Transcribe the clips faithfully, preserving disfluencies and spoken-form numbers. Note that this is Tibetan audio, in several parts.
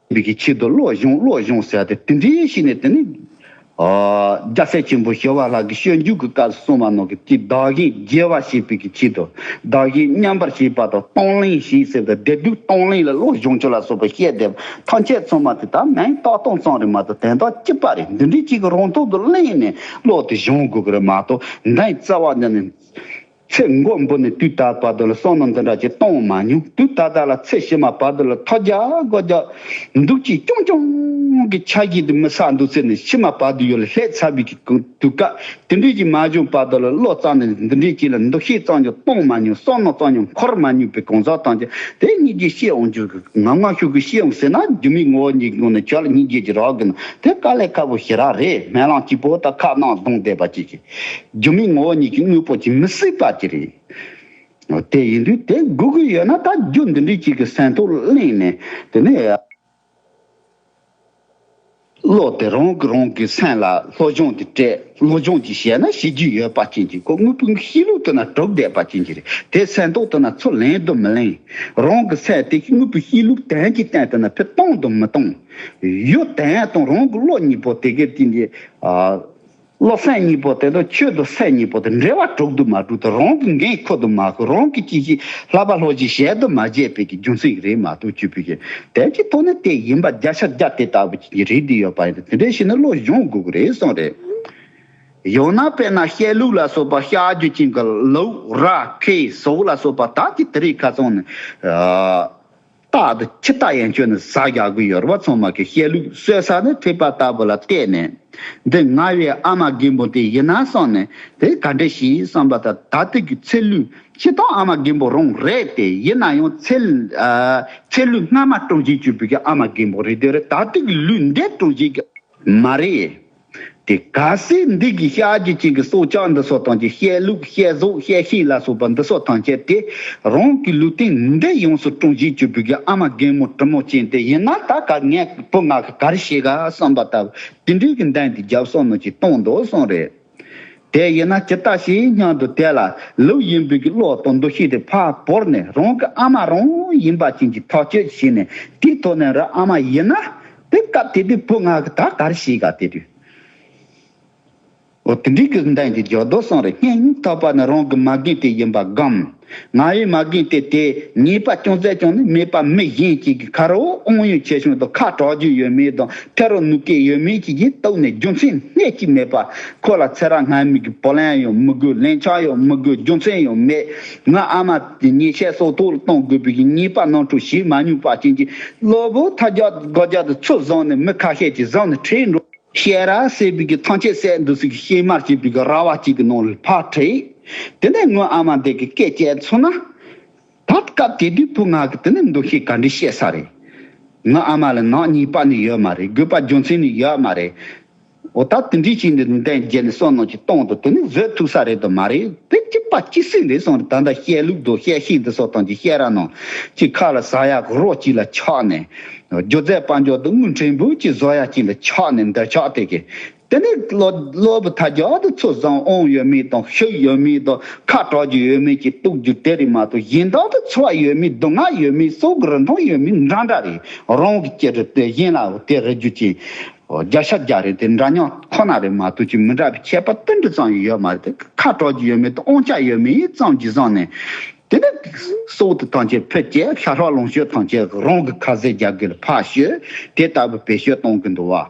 བའི་གི་ཆེད་དུ་བློ་སྦྱོང་བློ་སྦྱོང་ཟེར་ཏེ་དེ་འདྲའི་ཞིག་ནས་དེ་ནི། ཨ། རྒྱལ་སྲས་ཆེན་པོ་ཞི་བ་ལྷ་གི་སྤྱོད་འཇུག་གི་སྐབས་སུ་གསུངས་པ་ནང་གི་དེ་བདག་གཞན་བརྗེ་བ་བྱེད་པའི་གི་ཆེད་དུ། བདག་གཞན་མཉམ་པར་བྱེད་པ་དང་གཏོང་ལེན་བྱེད་ཟེར་ཏེ་བདེ་སྡུག་གཏོང་ལེན་ལ་བློ་སྦྱོང་ཆོག་ལ་སོགས་པ་བཤད་དེ་ཐམས་ཅད་ཚང་མ་དེ་ད་མིང་བཏགས་སྟངས་ཙམ་རེད་མ་གཏོགས་དོན་དག་གཅིག་པ་རེད། འདི་འདྲའི་ཅིག་གི་རང་ཐོག་ཏུ་གླེང་ནས་བློ་དེ་སྦྱོང་དགོས་ཀྱི་རེད་མ་གཏོགས་འདི་རྩ་བ་ཉིད་ནས། ཚེ་མགོ་འབུ་ནས་དུས་ད་བར་དུ་ལ་བསམ་མནོ་འདི་འདྲ་ཅིག་གཏོང་མ་མྱོང་། དུས་ད་ལྟ་ལ་ཚེ་ཕྱི་མ་བར་དུ་ལ་ཐོ་རྒྱག་སྒོ་རྒྱག་འདུག་ཅིག་ཀྱོང་ཀྱོང་གི་ཆ་ཤས་དེ་མི་ས་འདུག་ཚེ་ནས་ཕྱི་མ་བར་དུ་ཡོད་ལ་ལྷད་ཚར་བའི་གི་དུས་སྐབས་དེ་འདྲའི་ཅིག་མ་བྱུང་བར་དུ་ལ་བློ་རྩ་ནས་འདི་འདྲའི་ཅིག་ལ་འདུ་ཤེས་ཙམ་ཀྱང་གཏོང་མ་མྱོང་། བསམ་མནོ་ཙམ་ཀྱང་འཁོར་མ་མྱོང་པའི་གང་ཟག་དང་ཀྱང་དེ་སྙིང་རྗེ་ཤེས་འོང་རྒྱུ་གི་ངང་ངམ་ཤུགས་ཀྱིས་ཤེས་འོང་ཟེར་ན་རྒྱུ་མའི་ངོ་བོ་ཉིད་ཀྱི་ངོ་ནས་ཁྱོད་ལ་སྙིང་རྗེ་ཅིག་རག་གི་ན་དེ་དཀའ་ལས་ཁག་པོ་ཞེ་དྲག་རེད། སྨོན་ལམ་གཅིག་པོ་ད་ཁ་ནང་བརྡུངས་བསྡད་པ་ཅིག་གིས། སྒྱུ་མའི་ངོ་བོ་ཉིད་ཀྱི་དངོས་པོ་ཅིག་མི་སྲིད་པ་ཅིག་རེད། དེ་ཡིན་དུས་དེ་དགོས་ཀྱི་ཡོད་ན་ད་རྒྱུ་འདི་འདྲའི་ཅིག་གི་སེམས་ཐོག་གླེང་ནས་དེ་ནས་བློ་དེ་རང་གི་རང་གི་སེམས་ལ་སློབ་སྦྱོང་དེ་སྤྲད། སློབ་སྦྱོང་ཅིག་བྱས་ན་བྱེད་རྒྱུ་ཡོད་པ་ཅན་གྱི་ཁོ་དངོས་པོའི་གཤིས་ལུགས་དེ་ན་གྲུབ་བསྡད་པ་ཅན་གྱི་རེད། དེ་སེམས་ཐོག་དེ་ན་ཚུར་ལེན་དུ་མི་ལེན། རང་གི་སེམས་དེ་དངོས་པོའི་གཤིས་ལུགས་དོན་གྱི་སྟེང་དེ་ན་ཕར་གཏོང་དུ་མི་གཏོང་། ཡུལ་དོན་དང་རང་གི་བློ་གཉིས་པོ་དེ་གའི་སྟེང་གི་ཨ། བློ་སེམས་གཉིས་པོ་དེ་དང་ཆོས་དང་སེམས་གཉིས་པོ་དེ་འབྲེལ་བ་གྲུབ་ཏུ་མ་གྲུབ་དང་རང་གི་འགན་ཁུར་དུ་མ་ཁུར། རང་གི་ཅི་ཞིག་བསླབ་པ་སློབ་ཅིང་གཞན་དུ་མ་བྱས་པའི་གི་རྒྱུ་མཚན་རེད་མ་གཏོགས་བཅུ་པའི་གི་དོན་གྱི་ཐོག་ནས་དེ་ཡིན་པ་བརྒྱ་ཆ་བརྒྱ་དེ་ལྟ་བུ་ཅིག་རེད་དེ་ཡོད་པ་ཡིན་དེ་འདྲའི་ཞིག་ནི་བློ་སྦྱོང་དགོས་ཀྱི་རེད་གསུངས་རེད། ཡང་ན་དཔེར་ན་བཤད་ལུགས་ལ་སོགས་པ་བཤད་རྒྱུ་ཅན་གྱི་ལུགས་ར་ཁའི་ཟོག་ལ་སོགས་པ་དག་གི་དེ་རིགས་ཁ་ཚང་ནས། རྟགས་དང་ཕྱི་རྟགས་ཡན་ཆོད་ནས་ཟ་རྒྱག་གི་ཡོད་རེད་བ། ཚང་མ་གི་བཤད་ལུགས་གསོལ་ས་ནི་ཐེག་པ་ལྟ་བུ་ལ་བལྟས་ནས། འདི་ང་བའི་ཨ་མ་རྒན་པོ་དེ་ཡིན་ན་བསམ་ནས་དེ་ག་འདྲ་ཞིག་བསམ་པ་དང་ད་ལྟ་གི་ཚེ་ལུས་སྤྱིར་བཏང་ཨ་མ་རྒན་པོ་རང་རེད་དེ་ཡིན་ན་ཡང་ཚེ་ཨ་ཚེ་ལུས་སྔ་མ་སྲུང་བྱེད་བཅུག་པའི་གི་ཨ་མ་རྒན་པོ་རེད་དེ་རེད། ད་ལྟ་གི་ལུས་འདི་སྲུང་བྱེད་ཀྱི་མ་རེད། དེ་གལ་སྲིད་འདི་གི་བཤད་རྒྱུ་ཅན་གྱི་སྲོག་ཆགས་འདི་ཚོ་དང་གི་བཤད་ལུགས་བཤད་ཟོག་བཤད་ཤིང་ལ་སོགས་པ་འདི་ཚོ་ཐམས་ཅད་དེ་རང་གི་ལུས་རྟེན་འདི་ཡོངས་སུ་སྲུང་བྱེད་བཅུག་པའི་གི་ཨ་མ་རྒན་མོ་དྲིན་མོ་ཅན་དེ་ཡིན་ན་ད་ག་ངས་བུ་ང་གི་ག་རེ་བྱེད་ག་བསམ་པ་ལྟ་བུ་དེ་འདྲའི་གི་འདན་དེ་རྒྱབ་སོང་ནོ་ཅིག་གཏོང་འདུག་གསུངས་རེད། དེ་ཡིན་ན་ཇི་ལྟ་ཞིག་སྙམ་དུ་དེ་ལ་ལུགས་ཡིན་པའི་གི་བློ་དང་འདུ་ཤེས་དེ་ཕར་བོར་ནས་རང་གི་ཨ་མ་རང་ཡིན་པ་ཅན་གྱི་ཐག་གཅོད་བྱས་ནས་དེའི་ཐོག་ནས་ར་ཨ་མ་ཡིན་ན་དེ་སྐབས་དེ་དུས་བུ་ང་གི་ད་ག་རེ་བྱེད་ག་དེ་དུས། འོ་དེ་འདྲའི་གི་འདན་གྱི་འཇོག་རྡོ་སོང་རེ་སྙིང་ཐག་པ་ནས་རང་གི་མ་རྒན་དེ་ཡིན་པ་སྒོམ། ང་ཡི་མ་རྒན་དེ་དེ་ཉེས་པ་ཅུང་ཟད་ཀྱང་ནི་མེད་པ་མི་གཞན་གཅིག་གི་ཁ་རོག་དབང་ཡོད་ཆེ་ཆུང་དང་ཁ་གྲག་རྒྱུ་ཡོད་མེད་དང་ཐེ་རོ་ནུ་སྐད་ཡོད་མེད་ཅིག་གིས་གཏུག་ནས་རྒྱུ་མཚན་སྣེ་གཅིག་མེད་པ་ཁོ་ལ་ཚེ་རབས་སྔ་མའི་གི་བུ་ལོན་ཡང་མི་དགོས། ལན་ཆགས་ཡང་མི་དགོས། རྒྱུ་མཚན་ཡང་མེད། ང་ཨ་མ་དེ་ཉེས་ཆད་སྲོག་ཐོག་ལ་གཏོང་དགོས་པའི་གི་ཉེས་པ་ནོར་འཁྲུལ་བྱེད་མ་མྱོང་པ་ཅན་གྱི་གློ་བུར་ཐ་རྒྱག་དགོད་རྒྱག་དེ་ཚུར་བཟུང་ནས་མི་ཁ་ཤས་ཀྱིས་བཟུང་ནས་ཁྲིད་འགྲོ། བཤད་ར་ཟེར་བའི་གི་ཐམས་ཅད་ཟད་འདུག་ཟེར་གི་བཤད་མར་བྱེད་པའི་གི་ར་བ་གཅིག་གི་ནང་ལ་ཕར་ཁྲིད། དེ་ནས་ངོ་ཨ་མ་འདི་གི་སྐད་བཅད་ཚུགས་ན། ད་སྐབས་དེ་དུས་བུ་ང་གི་དེ་ནས་འདུ་ཤེས་ག་འདྲ་བཤད་ས་རེད། ང་ཨ་མ་ལ་ནག་ཉེས་པ་ནི་ཡོད་མ་རེད། དགོས་པ་རྒྱུ་མཚན་ནི་ཡོད་མ་རེད། འོ་ད་དེ་འདྲའི་ཅིག་འདི་འདན་རྒྱལ་ནས་སོ་ནང་གི་གཏོང་དུ་དེ་ནི་བཟོད་ཐུབ་ས་རེད་དུ་མ་རེད། དེ་གཅིག་པ་གཅིག་སྲིད་རེད་སོང་རེད། ད་ལྟ་བཤད་ལུགས་དང་བཤད་ཤེས་འདི་སོགས་དང་གི་བཤད་ར་ནང་གཅིག་ཁ་ལ་ཟ་ཡག་རོ་གཅིག་ལ་ཆགས་ནས། སྒྱུ་རྩལ་དཔལ་འབྱོར་དུ་དངུལ་ཕྲན་བུ་གཅིག་བཟོ་ཡག་གཅིག་ལ་ཆགས་ནས་འདིར་ཆགས་དེ་གི། དེ་ནས་གློ་གློ་བུར་ཐ་རྒྱག་ཏུ་ཚུར་བཟང་དབང་ཡོད་མེད་དང་ཤུགས་ཡོད་མེད་དང་ཁ་གྲག་རྒྱུ་ཡོད་མེད་ཀྱི་གཏུག་རྒྱུ་དེ་རེད་མ་གཏོགས་གཞན་དག་ཏུ་འཚོ་བ་ཡོད་མེད་སྡུག་བསྔལ་ཡོད་མེད་སྲོག་གི་རིན་ཐང་ཡོད་མེད་འདྲ་འདྲ་རེད། རང་གི་སྐྱེ་རུ་དེ་གཞན་ལ་དེ་རེ་རྒྱུ་ཅན་བརྒྱ་ཆ་བརྒྱ་རེད། དེ་འདྲ་མཉམ་ཁོ་ན་རེད་མ་གཏོགས་ཅིག་མི་འདྲ་བའི་ཁྱད་པར་ཏིལ་འབྲུ་ཙམ་ཡང་ཡོད་མ་རེད། དེ་ཁ་གྲག་རྒྱུ་ཡོད་མེད་དང་དབང་ཆ་ཡོད་མེད་ཙམ་གྱིས་བཟུང་ནས་དེ་ནས་སྲོག་དེ་ཐམས་ཅད་ཕུད་བྱས་ཤ་ཁྲག་ལོངས་སྤྱོད་ཐམས་ཅད་རང་གི་ཁ་ཟས་རྒྱག་གི་ལ་ཕར་བཤོས་དེ་ལྟ་བུ་བེད་སྤྱོད་གཏོང་གི་འདུག་བ།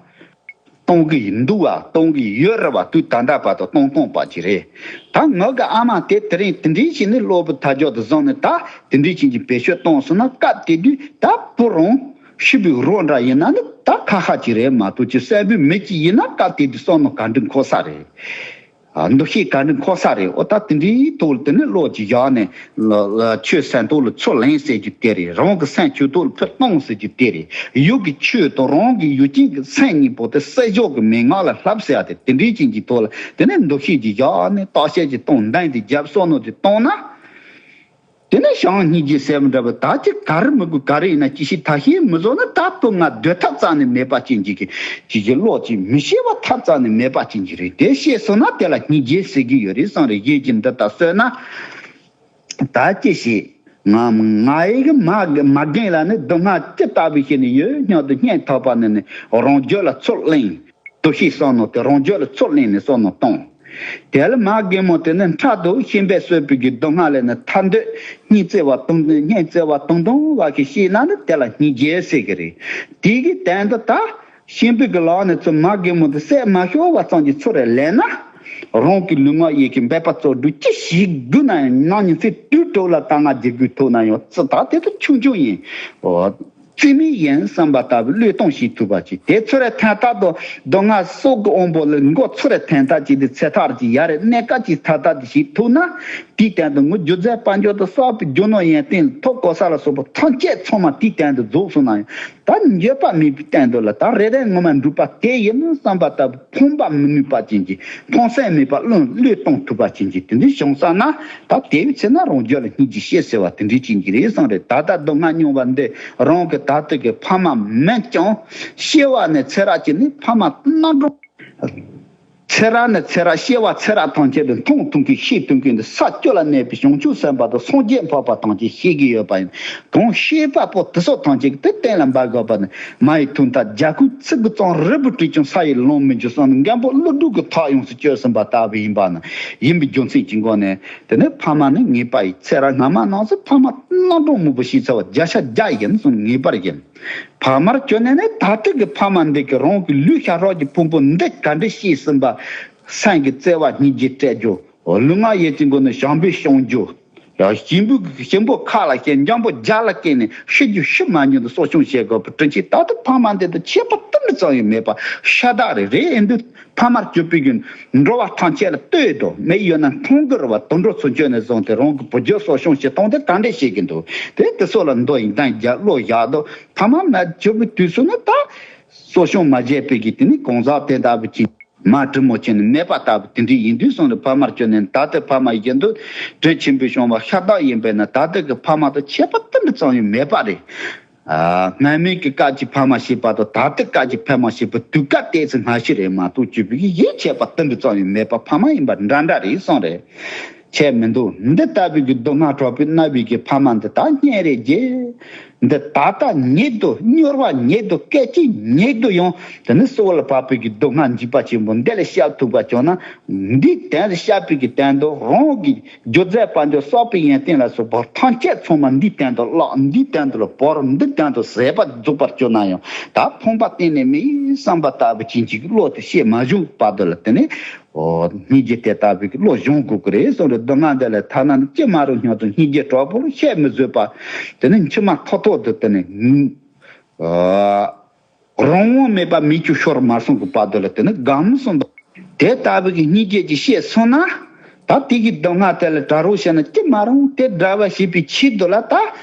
གཏོང་གི་འདུག་བ། གཏོང་གི་ཡོད་རེད་བ། དུས་ད་ལྟ་བར་དུ་གཏོང་གཏོང་པ་ཅིག་རེད། ད་ངོ་གི་ཨ་མ་དེ་དེ་རིང་དེ་འདྲའི་ཞིག་ནི་གློ་བུར་ཐ་རྒྱག་ཏུ་བཟུང་ནས་ད་དེ་འདྲའི་ཞིག་གི་བེད་སྤྱོད་གཏོང་སོང་ན་སྐབས་དེ་དུས་ད་བུ་རང་ཤི་བའི་རོ་འདྲ་ཡིན་ན་ནི་ད་ཁ་ཁ་ཅིག་རེད་མ་གཏོགས་ཅིག་གསོན་པོའི་མི་ཅིག་ཡིན་ན་སྐབས་དེ་དུས་བསམ་མནོ་ག་འདྲ་འཁོར་ས་རེད། འདུ་ཤེས་ག་འདྲ་འཁོར་ས་རེད། འོ་ད་དེ་འདྲའི་ཐོག་ལ་དེ་ནི་བློ་ཅིག་བཞག་ནས་ལ་ལ་ཆོས་སེམས་ཐོག་ལ་ཚུར་ལེན་ཟེར་རྒྱུ་དེ་རེད། རང་གི་སེམས་ཆོས་ཐོག་ལ་ཕུད་གཏོང་ཟེར་རྒྱུ་དེ་རེད། ཡུལ་གྱི་ཆོས་དང་རང་གི་ཡུལ་ཅན་གྱི་སེམས་གཉིས་པོ་དེ་བསྲེ་འཇོག་གི་མན་ངག་ལ་བསླབ་ཟེར་ཡ་དེ་དེ་འདྲའི་ཅན་གྱི་ཐོག་ལ་དེ་ནི་འདུ་ཤེས་ཅིག་བཞག་ནས་བརྟག་དཔྱད་ཅིག་གཏོང་འདན་དེ་རྒྱབ་བསམ་མནོ་ཅིག་གཏོང་ན། དེ་ནས་བྱམས་སྙིང་རྗེ་ཟེར་བ་འདྲ་བ་ད་ཅི་ག་རེ་མི་དགོས་ག་རེ་ཡིན་ན་ཅི་ཞིག་ད་ཤེས་མི་བཟོ་ན་ད་བུ་ང་སྡོད་ཐབས་རྩ་ནས་མེད་པ་ཅན་གྱི་གི་ཅི་ཞིག་བློ་ཅིག་མི་ཤེས་པ་ཐབས་རྩ་ནས་མེད་པ་ཅན་གྱི་རེད། དེ་ཤེས་སོང་ན་དེ་ལ་སྙིང་རྗེ་ཟེར་གྱི་ཡོད་རེད་བསམ་རེད། གཞན་གྱི་འདི་ལྟར་གསོལ་ན་ད་ཅི་ཞིག་ང་ང་ཡི་གི་མ་མ་རྒན་ལ་ནི་སྡུག་བསྔལ་ཅི་ལྟ་བུ་ཞིག་ནི་ཡོད་སྙམ་དུ་སྙིང་ཐག་པ་ནས་ནི་རང་རྒྱུད་ལ་ཚུར་གླེང་། འདུ་ཤེས་བསམ་མནོ་དེ་རང་རྒྱུད་ལ་ཚུར་གླེང་ནས་བསམ་མནོ་གཏོང་། དེ་ལ་མ་རྒན་མོ་དེ་ནི་འཕྲལ་དུ་ཤན་པས་གསོས་པའི་གི་སྡུག་བསྔལ་ལས་ནི་ཐར་འདོད་སྙིང་བརྩེ་བ་དུང་སྙིང་བརྩེ་བ་དུང་དུང་བ་ཞིག་ཤེས་ན་ནི་དེ་ལ་སྙིང་རྗེ་ཟེར་གི་རེད། དེ་གི་དོན་དུ་ད། གཤིན་པོའི་གི་ལག་ནས་ཚུར་མ་རྒན་མོ་དེ་བསད་མ་ཤོར་བ་ཙམ་གྱིས་ཚུར་རེ་ལེན་ན། རང་གི་ལུས་ངག་ཡིད་ཀྱི་འབད་པ་ཚོགས་སྒྲུབ་ཅི་ཞིག་དགོས་ན་ཡང་ནམ་ཉིན་ཚེ་དུས་དྲུག་ལ་ད་ང་རྒྱལ་དགོས་ཐུག་ན་ཡང་རྩི་ཐག་དེ་ཚོ་ཆུང་ཆུང་ཡིན། འོ། རྩི་མི་ཡིན་བསམ་པ་ལྟ་བུ་བློས་གཏོང་བྱེད་ཐུབ་པ་ཅིག་དེ་ཚོ་རེ་ཐན་ཐག་ཏུ་སྡུག་བསྔལ་སྲོག་གི་དབང་པོ་ལ་མགོ་ཚུར་རེ་ཐན་ཐག་ཅིག་དེ་ཚེ་ཐག་ཅིག་ཡ་རེ་གནས་ཀ་ཅིག་ཐ་ཐག་དེ་བྱེད་ཐུབ་ན། དེའི་སྟེང་དུ་ངུ་རྒྱུ་རྫས་དཔལ་འབྱོར་དུ་གསར་པའི་རྒྱུ་ནོར་ཡོན་ཏན་ཐོབ་གོ་ས་ལ་སོགས་པ་ཐམས་ཅད་ཚང་མ་དེའི་སྟེང་དུ་རྫོགས་སོང་ན་ཡང་། ད་འགྱོད་པ་མེད་པའི་སྟེང་དུ་ལ་ད་རེ་རེ་ངོ་མ་འགྲུབ་པ་དེ་ཡིན་ནོ་བསམ་པ་ལྟ་བུ་ཕོངས་པ་མི་ནུས་པ་ཅན་གྱི་ཕོངས་སེམས་མེད་པ་བློས་བློས་གཏོང་ཐུབ་པ་ཅན་གྱི་དེ་འདྲའི་བྱུང་ས་ན་ད་དེའི་ཚེ་ན་རང་རྒྱུད་ལ་སྙིང་རྗེ་སྐྱེ་ཟེར་བ་དེ་འདྲའི་ཅན་གྱི་རེད་བསམ་རེད། ད་ལྟ་སྡུག་བསྔལ་མྱོང་བ་འདི་རང་གི་ད་ལྟ་གི་ཕ་མ་མིན་ཀྱང་སྐྱེ་བ་ནས་ཚེ་རབས་ཀྱི་ནི་ཕ་མ་རྣམ་གྲོལ། ཚེ་རབས་ནས་ཚེ་རབས་སྐྱེ་བ་ཚེ་རབས་ཐམས་ཅད་དུ་མཐོང་ཐུབ་མཁན་ཤེས་ཐུབ་མཁན་དུ་ས་བཅུ་ལ་གནས་པའི་བྱང་ཆུབ་སེམས་དཔའ་དང་སངས་རྒྱས་འཕགས་པ་ཐམས་ཅད་ཤེས་ཀྱི་ཡོད་པ་ཡིན། གང་ཤེས་པ་པོ་དེ་ཚོ་ཐམས་ཅད་ཀྱིས་དེ་གཏན་ལ་འབེབས་དགོས་པ་ནི་མ་ཡི་དོན་དག་རྒྱ་ཁུག་ཚིག་གི་གཙང་རིལ་བུ་བྲིས་ཀྱང་ས་ཡི་ལོང་མི་འཇུག་གསུངས་ནས་མགོན་པོ་ཀླུ་སྒྲུབ་ཀྱི་ཐག་ཡོངས་སུ་གཅོད་ཟིན་པ་ལྟ་བུ་ཡིན་པ་ནི་ཡིན་པའི་རྒྱུ་མཚན་གྱི་སྒོ་ནས། དེ་ནས་ཕ་མ་ནི་ངེས་པ་ཡིན། ཚེ་རབས་སྔ་མ་ནང་ཚུད་ཕ་མ་རྣམ་གྲོལ་མང་པོ་ཤེས་ཚར་བ་བརྒྱ་ཆ་བརྒྱ་ཡིན་གསུངས་ངེས་པར་ཡིན། ཕ་མར་གྱུར་ནས་ནི་ད་ལྟ་གི་ཕ་མ་འདི་གི་རང་གི་ལུས་ཤ་ཁྲག་གི་ཕུང་པོ་འདི་ག་འདྲ་ཤེས་ཟིན་པ། སེམས་ཀྱི་བརྩེ་བ་སྙིང་རྗེ་སྤྲད་རྒྱུ། ལུས་ངག་ཡིད་ཀྱི་སྒོ་ནས་བྱམས་པའི་སྐྱོང་རྒྱུ། ཡང་གཤིན་པོ་གཤིན་པོ་ཁ་ལ་སྐྱེས་འཇམ་པོ་རྒྱ་ལ་སྐྱེས་ནས་ཤི་རྒྱུ་ཤི་མ་ཉིད་དུ་གསོ་སྐྱོང་བྱེད་དགོས་པའི་དྲིན་ཆེན་ད་ལྟ་ཕ་མ་འདི་དང་ཁྱད་པར་ཏིལ་འབྲུ་ཙམ་ཡང་མེད་པ་ཤ་སྟག་རེད། རེད་ཨེ་འདུག་ཕ་མར་གྱུར་པའི་གི་འགྲོ་བ་ཐམས་ཅད་ལ་ལྟོས་དང་མེད་ཡོད་ན་མཐོང་གི་རེད་བ། དུད་འགྲོ་ཚུན་ཆད་ནས་བཟུང་སྟེ་རང་གི་བུ་རྒྱུད་གསོ་སྐྱོང་བྱེད་སྟངས་དེ་ག་འདྲས་བྱེད་ཀྱི་འདུག་དེ་དེ་ཚོ་ལ་མདོ་ཡི་གདན་རྒྱབ་བློ་བཞག་དང་ཕ་མ་མར་གྱུར་པའི་དུས་སུ་ནི་ད་གསོ་སྐྱོང་མ་བྱས་པའི་གི་དེ་ནི་གང་ཟག་དེ་ལྟ་བུ་ཅིག་མ་དྲིན་མོ་བྱས་ནས་མེད་པ་ལྟ་བུ་དེ་འདྲས་ཡིན་དུས་སོང་ནས་ཕ་མར་གྱུར་ནས་ད་ལྟའི་ཕ་མ་ཡིན་དུས་དྲིན་ཆེན་པོས་སྐྱོང་བ་ཤ་སྟག་ཡིན་པས་ན་ད་ལྟ་གི་ཕ་མ་དང་ཁྱད་པར་ཏིལ་འབྲུ་ཙམ་ཡང་མེད་པ་རེད། ཨ། སྔ་མའི་གི་སྐབས་ཀྱི་ཕ་མ་ཞེས་པ་དང་ད་ལྟའི་སྐབས་ཀྱི་ཕ་མ་ཞེས་པ་དུས་སྐབས་ཏོག་ཙམ་སྔ་ཕྱི་རེད་མ་གཏོགས་གཅིག་པའི་གི་ཡིད་ཆེས་པ་ཏིལ་འབྲུ་ཙམ་ཡང་མེད་པ་ཕ་མ་ཡིན་པ་འདྲ་འདྲ་རེད་གསུངས་རེད། ཆད་མི་འདུག་འདི་ལྟ་བུའི་གི་སྡུག་བསྔལ་དྲག་པོས་མནར་བའི་གི་ཕ་མ་འདི་དག་སྙིང་རེ་རྗེ། འདི་ད་ལྟ་ཉིད་དུ་མྱུར་བ་ཉིད་དུ་སྐད་ཅིག་ཉིད་དུ་ཡང་དེ་ནི་གསོལ་བ་བབས་པའི་གི་སྡུག་བསྔལ་འཇིགས་པ་ཆེན་པོ་འདི་ལས་སྐྱབས་ཐུབ་པ་བྱུང་ན། འདིའི་དོན་དུ་བཤད་པའི་གི་དོན་དུ་རང་གི་རྒྱུ་རྫས་དཔལ་འབྱོར་གསར་པའི་ཡོན་ཏན་ལ་སོགས་པ་ཐམས་ཅད་ཚང་མ་འདིའི་དོན་དུ་བརླག་འདིའི་དོན་དུ་ལ་བོར་འདིའི་དོན་དུ་ཟད་པ་རྫོགས་པར་གྱུར་ན་ཡང་ད་ཕོངས་པ་གཏན་ནས་མེད་བསམ་པ་ལྟ་བུ་ཅན་གྱི་བློ་དེ་སྐྱེ་མ་བྱུང་བར་དུ་ལ་དེ་ནི་འོ་སྙིང་རྗེ་དེ་ལྟ་བུའི་བློ་སྦྱོང་དགོས་ཀྱི་རེད་གསུངས་རེད། སྡུག་བསྔལ་འདི་ལས་ཐར་ན་ནི་ཅི་མ་རུང་སྙམ་དུ་སྙིང་རྗེ་དྲག་པོ་ལ་ཤེས་མི་བཟོད་པ་དེ་ནི་མཆི་མ་ཐོག་ཐོག་ཏུ་དེ་ནི་འོ། རང་དབང་མེད་པ་མིག་ཆུ་ཤོར་མ་སོང་གི་བར་དུ་ལ་དེ་ནི་སྒོམ་གསུམ་པ། དེ་ལྟ་བུའི་གི་སྙིང་རྗེ་ཅིག་སྐྱེས་སོང་ན། ད་དེ་གི་སྡུག་བསྔལ་དེ་ལ་གྲལ་རོགས་བྱས་ན་ཅི་མ་རུང་དེ་བྲལ་བ་བྱེད་པའི་ཆེད་དུ་ལ་ད་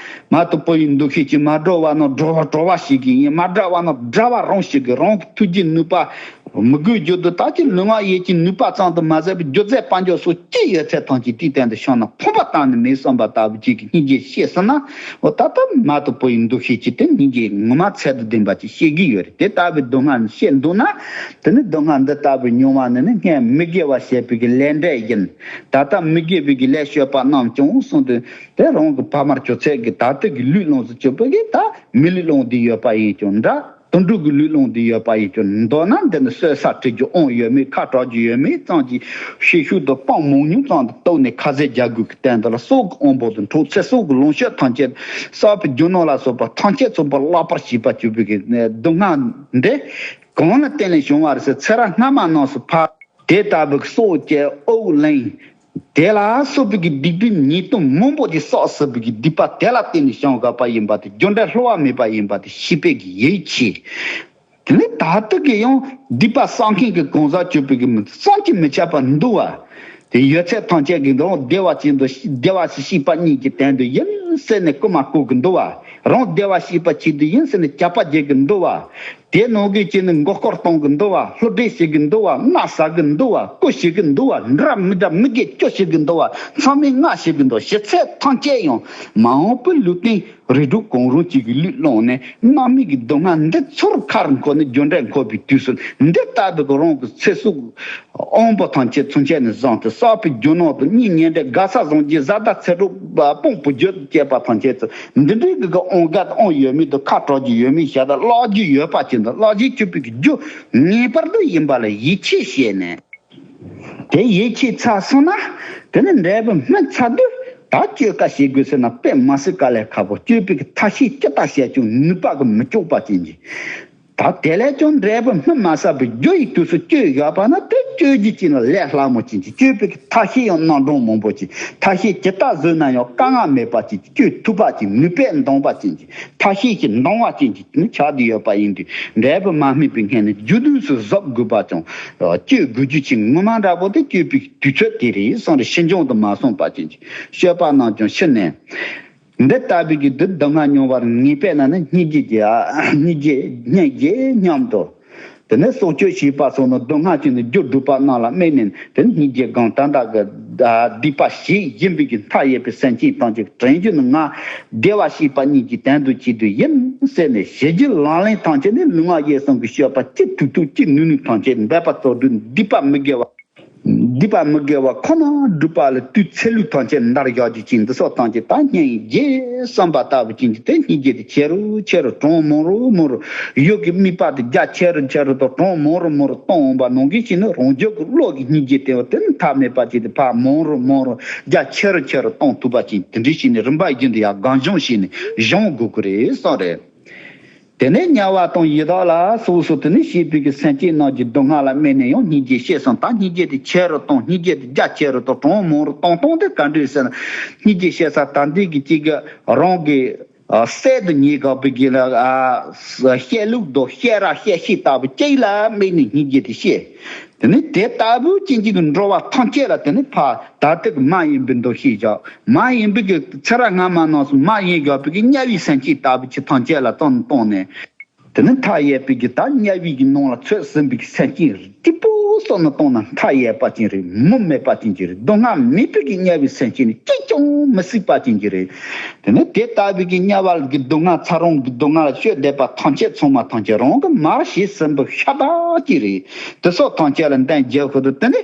མ་ཐུབ་པོ་ཡི་འདུ་ཤེས་ཀྱིས་མ་བྲལ་བ་ན་བྲལ་བ་བྲལ་བ་ཞིག་གི་ཡིན་མ་བྲལ་བ་ན་བྲལ་བ་རང་ཞིག་གི་རང་གི་ཐུགས་རྗེ་ནུས་པ། མི་དགོས་རྒྱུ་དུ་ད་ཅི་ལུས་ངག་ཡིད་ཀྱི་ནུས་པ་ཙམ་དུ་མ་ཟད་པའི་རྒྱུ་རྫས་དཔལ་འབྱོར་སོགས་ཅི་ཡོད་ཚད་ཐམས་ཅད་དེའི་སྟེང་དུ་བཤམས་ན་ཕོངས་པ་གཏན་ནས་མེད་བསམ་པ་ལྟ་བུ་ཅིག་གི་སྙིང་རྗེ་སྐྱེས་སོང་ན། འོ་ད་ལྟ་མ་ཐུབ་པོ་ཡི་འདུ་ཤེས་ཀྱིས་དེ་སྙིང་རྗེ་ངོ་མ་ཚད་དུ་ལྡན་པ་ཅིག་སྐྱེ་གི་ཡོད་རེད། དེ་ལྟ་བུའི་སྡུག་བསྔལ་སྐྱེས་འདུག་ན། དེ་ནི་སྡུག་བསྔལ་འདི་ལྟ་བུའི་མྱོང་བ་ནི་ནི་སྔོན་མི་དགེ་བ་བྱས་པའི་གི་ལས་འབྲས་ཡིན། ད་ལྟ་མི་དགེ་བའི་གི་ལས་སྤྱོད་པ་རྣམས་ཀྱང་གསུངས་ཏེ། དེ་རང་གི་ཕ་མར་གྱུར་ཚད་ཀྱི་ད་ལྟ་གི་ལུས་ལོངས་སུ་སྤྱོད་པ་གི་ད་མི་ལུས་ལོངས་འདི་ཡོད་པ་ཡིན་ཀྱང་འདྲ། དུད་འགྲོ་གི་ལུས་ལོངས་འདི་ཡོད་པ་ཡིན་ཀྱང་མདོར་ན་འདི་ནི་གསོད་ས་ཁྲིད་རྒྱུ་དབང་ཡོད་མེད་ཁ་གྲག་རྒྱུ་ཡོད་མེད་ཙམ་གྱི་ཤེས་ཤུགས་དང་དཔང་མང་ཉུང་ཙམ་དུ་གཏུགས་ནས་ཁ་ཟས་རྒྱག་དགོས་ཀྱི་སྟེང་དུ་ལ་སྲོག་གི་དབང་པོ་དང་འཕྲོག་ཚེ་སྲོག་གི་ལོངས་སྤྱོད་ཐམས་ཅད་གསར་པའི་རྒྱུ་ནོར་ལ་སོགས་པ་ཐམས་ཅད་ཚོགས་པ་བརླག་པར་བྱེད་པ་བཅུག་པའི་གི་སྡུག་བསྔལ་འདི་གང་ལ་བརྟེན་ནས་བྱུང་བ་རེད་ཟེར་ཚེ་རབས་སྔ་མ་རྣམས་སུ་ཕར། དེ་ལྟ་བུའི་སྲོག་བཅད་དབུགས་ལེན། དེ་ལ་སོགས་པའི་གི་སྡིག་པའི་ཉེས་ལྟུང་མང་པོ་ཅིག་བསགས་ཟིན་པའི་གི་སྡིག་པ་དེ་ལ་བརྟེན་ནས་བྱུང་དགོས་པ་ཡིན་པ་དེ་རྒྱུ་འབྲས་བསླུ་བ་མེད་པ་ཡིན་པ་དེ་ཤེས་པའི་གི་ཡིད་ཆེས། དེ་ནས་ད་ལྟ་གི་ཡང་སྡིག་པ་བསགས་མཁན་གྱི་གང་ཟག་གཅིག་པུ་གི་མི་བསམ་གྱིས་མི་ཁྱབ་པ་འདུག་བ། དེ་ཡོད་ཚད་ཐམས་ཅད་ཀྱི་འདུག་བདེ་བ་ཅན་དུ་བདེ་བ་ཞིག་སྐྱེས་པ་གཉིས་ཀྱི་དོན་དུ་ཡིན་ཟེར་ནས་རྐུ་མ་རྐུ་གི་འདུག་བ། རང་བདེ་བ་སྐྱེས་པ་ཆེད་དུ་ཡིན་ཟེར་ནས་ཇག་པ་རྒྱག་གི་འདུག་བ། དེ་ནང་གི་ཅི་ནི་མགོ་སྐོར་གཏོང་གི་འདུག་བ། ལྷུ་སྒྲིག་བྱེད་ཀྱི་འདུག་བ། མནའ་ཟ་གི་འདུག་བ། རྐུ་བྱེད་ཀྱི་འདུག་བ། འདྲ་མི་འདྲ་མི་དགེ་བཅུ་བྱེད་ཀྱི་འདུག་བ། ཚང་མས་མནའ་བྱེད་ཀྱི་འདུག་ཞེ་ཚད་ཐམས་ཅད་ཡང་མ་འོངས་པའི་ལུས་རྟེན་རིགས་དྲུག་གང་རུང་གཅིག་གི་ལུས་བླངས་ནས། རྣམ་སྨིན་གྱི་སྡུག་བསྔལ་འདི་ཚུར་ཁར་འཁོར་ནས་རྒྱུ་འབྲས་འཁོར་བའི་དུས་སུ། འདི་ལྟ་བུའི་རང་གི་ཚེ་སྲོག་དབང་པོ་ཐམས་ཅད་ཚུན་ཆད་ནས་བཟུང་སྟེ། བསགས་པའི་རྒྱུ་ནོར་དང་གཉེན་ཉེ་འབྲེལ། དགའ་ས་བཟང་རྒྱུ། བཟའ་ཟླ་ཚེ་སྲོག་དཔུང་བུ་རྒྱུད་བཅས་པ་ཐམས་ཅད་ཚུ། འདི་འདྲའི་གི་གི་དབང་ག་དབང་ཡོད་མེད་དང་། ཁ་གྲག་རྒྱུ་ཡོད་མེད། ཞེ་དྲག་བརླག་རྒྱུ་ཡོད་པ་ཅན་དང་། བརླག་བྱེད་སྤྱོད་པའི་གི་རྒྱུ་ངེས་པར་དུ་ཡིན་པ་ལ་ཡིད་ཆེས་བྱས་ནས། དེ་ཡིད་ཆེས་ཚར་སོང་ན། དེ་ནི་འབྲས་བུ་སྨིན་ཚར་དུས། ད་གཅོད་ག་བྱེད་དགོས་ཟེར་ན། དཔེ་མ་སྲིད་དཀའ་ལས་ཁག་པོ། གཅོད་པའི་གི་ཐབས་ཤེས་ཅི་ལྟར་བྱས་ཀྱང་ནུས་པ་གི་མི་ལྕོགས་པ་ཅན་གྱི། ད་དེ་ལས་ཀྱང་འབྲས་བུ་སྨིན་མ་ཚར་བའི་རྒྱུ་ཡི་དུས་སུ་གཅོད་བཞག་པ་ན། དེ་གཅོད་རྒྱུ་ཅན་ལ་ལས་སླ་མོ་ཅན་གྱི། གཅོད་པའི་གི་ཐབས་ཤེས་ཡང་རྣམ་གྲངས་མང་པོ་ཅན། ཐབས་ཤེས་ཇི་ལྟར་བཟོས་ན་ཡང་དཀའ་ངལ་མེད་པ་ཅན་གྱི། གཅོད་ཐུབ་པ་ཅན། ནུས་པས་འདང་བ་ཅན་གྱི། ཐབས་ཤེས་ཀྱིས་འདང་བ་ཅན་གྱི་ནི་ཆགས་བསྡད་ཡོད་པ་ཡིན་དུས། འབྲས་བུ་མ་སྨིན་པའི་སྔོན་ནས་རྒྱུ་དུས་སུ་གཟབ་དགོས་པ་ཅན། གཅོད་དགོས་རྒྱུ་ཅན་ངོ་མ་འདྲ་པོ་དེ་གཅོད་པའི་དུས་ཚོད་དེ་རེད་གསུངས་རེད། ཕྱིས་འབྱུང་དུ་མ་སོང་པ་ཅན་གྱི། སྤྱོད་པ་རྣམས་ཀྱང་ཕྱི་ནས། འདི་ལྟ་བུའི་གི་སྡུག་བསྔལ་མྱོང་བར་ངེས་པས་ན་ནི། སྙིང་རྗེ་རྒྱས། སྙིང་རྗེ་སྙིང་རྗེ་སྙམ་དུ། དེ་ནས་སྲོག་གཅོད་བྱེད་པ་སོགས་ནི་སྡུག་བསྔལ་ཅན་ནི་རྒྱུ་སྒྲུབ་པ་རྣམས་ལ་དམིགས་ནས། དེ་ནི་སྙིང་རྗེ་སྒོམ་དོན་དག་གི་སྡིག་པ་ཞིག་ཡིན་པའི་གི་མཐའ་ཡས་པའི་སེམས་ཅན་ཐམས་ཅད་དྲན་རྒྱུ་ནི། ང་བདེ་བར་གཤེགས་པ་ཉིད་ཀྱི་དོན་དུ་བྱེད་དོ་ཡིན་ཟེར་ནས། ཞི་རྒྱས་ལག་ལེན་ཐམས་ཅད་ནི་ལུས་ངག་ཡིད་གསུམ་གྱི་སྤྱོད་པ་ཅི་ཐུབ་ཐུབ་ཅི་ནུས་ནུས་ཐམས་ཅད་འབད་པ་རྩོལ་སྒྲུབ། སྡིག་པ་མི་དགེ་བ། སྡིག་པ་མི་དགེ་བ་ཁོ་ན་སྒྲུབ་པ་ལ་དུས་ཚོད་ལུས་ཐམས་ཅད་འདར་བཞག་རྒྱུ་ཅན་འདི་སོགས་ཐམས་ཅད་ད་སྙིང་རྗེ་བསམ་པ་ལྟ་བུ་ཅན་གྱི་དེ་སྙིང་རྗེ་དེ་ཆེ་རུ་ཆེ་རུ་གྲངས་མང་རུ་མང་རུ། ཡུལ་གྱི་དམིགས་པ་དེ་རྒྱ་ཆེ་རུ་ཆེ་རུ་དང་གྲངས་མང་རུ་མང་རུ་གཏོང་འོང་བ་ནང་བཞིན་བྱས་ནས། རང་རྒྱུད་ཀྱི་བློ་གི་སྙིང་རྗེ་དེ་བ་དེ་ནི་མཐའ་མེད་པ་ཅིག་དེ་ཕར་མང་རུ་མང་རུ་རྒྱ་ཆེ་རུ་ཆེ་རུ་གཏོང་ཐུབ་པ་ཅིག་དེ་འདྲ་བྱས་ནས་རིམ་པ་བཞིན་དུ་ཡར་སྒོམ་སྦྱོང་བྱས་ནས་སྦྱོང་དགོས་ཀྱི་རེད་གསུངས་རེད། དེ་ནས་དམྱལ་བ་དང་ཡི་དྭགས་ལ་སོགས་སུ་དེ་ནས་སྐྱེས་པའི་གི་སེམས་ཅན་རྣམས་ཀྱི་སྡུག་བསྔལ་ལ་དམིགས་ནས་ཡང་སྙིང་རྗེ་བསྐྱེད་སོང་། ད་སྙིང་རྗེ་དེ་ཆེ་རུ་གཏོང་། སྙིང་རྗེ་དེ་རྒྱ་ཆེ་རུ་གཏོང་། གྲངས་མང་རུ་གཏོང་སྟངས་དེ་ག་འདྲ་ཟེར་ན། སྙིང་རྗེ་བསྐྱེད་ས་ད་འདི་གི་གཅིག་གི་རང་གི་ཨ་སྲས་དང་ཉེ་འགའ་བུ་གི་ལ་ཨ་བཤད་ལུགས་དང་བཤད་ར་བཤད་ཤེས་ལྟ་བུ་ཅིག་ལ་དམིགས་ནས་སྙིང་རྗེ་དེ་བསྐྱེད། དེ་ནས་དེ་ལྟ་བུ་ཅན་གྱི་འགྲོ་བ་ཐམས་ཅད་ལ་དེ་ནས་ཕར་ད་ལྟ་གི་མ་ཡིན་པའི་འདུ་ཤེས་བཞག་མ་ཡིན་པའི་གི་ཚེ་རབས་སྔ་མ་རྣམས་སུ་མ་ཡིན་དགོས་པའི་གི་དམྱལ་བའི་སེམས་ཅན་ལྟ་བུ་ཅིག་ཐམས་ཅད་ལ་བསམ་བཏང་ནས། དེ་ནས་མཐའ་ཡས་པའི་གི་ད་དམྱལ་བའི་གི་ནང་ལ་ཚུད་ཟིན་པའི་གི་སེམས་ཅན་རིགས་པོ་སོགས་ནས་བཏང་ན་མཐའ་ཡས་པ་ཅན་རེད། མུ་མེད་པ་ཅན་གྱི་རེད། སྡུག་བསྔལ་མེད་པའི་གི་དམྱལ་བའི་སེམས་ཅན་ནི་གཅིག་ཀྱང་མི་སྲིད་པ་ཅན་གྱི་རེད། དེ་ནས་དེ་ལྟ་བུའི་གི་དམྱལ་བ་གི་སྡུག་བསྔལ་ཚ་རོང་གི་སྡུག་བསྔལ་ལ་སྤྱོད་བསྡད་པ་ཐམས་ཅད་ཚང་མ་ཐམས་ཅད་རང་གི་མར་ཞེ་ཟིན་པའི་ཤ་སྟག་ཅིག་རེད། དེ་སོགས་ཐམས་ཅད་ལ་འདང་རྒྱག་ཁུལ་དུ་དེ་ནས་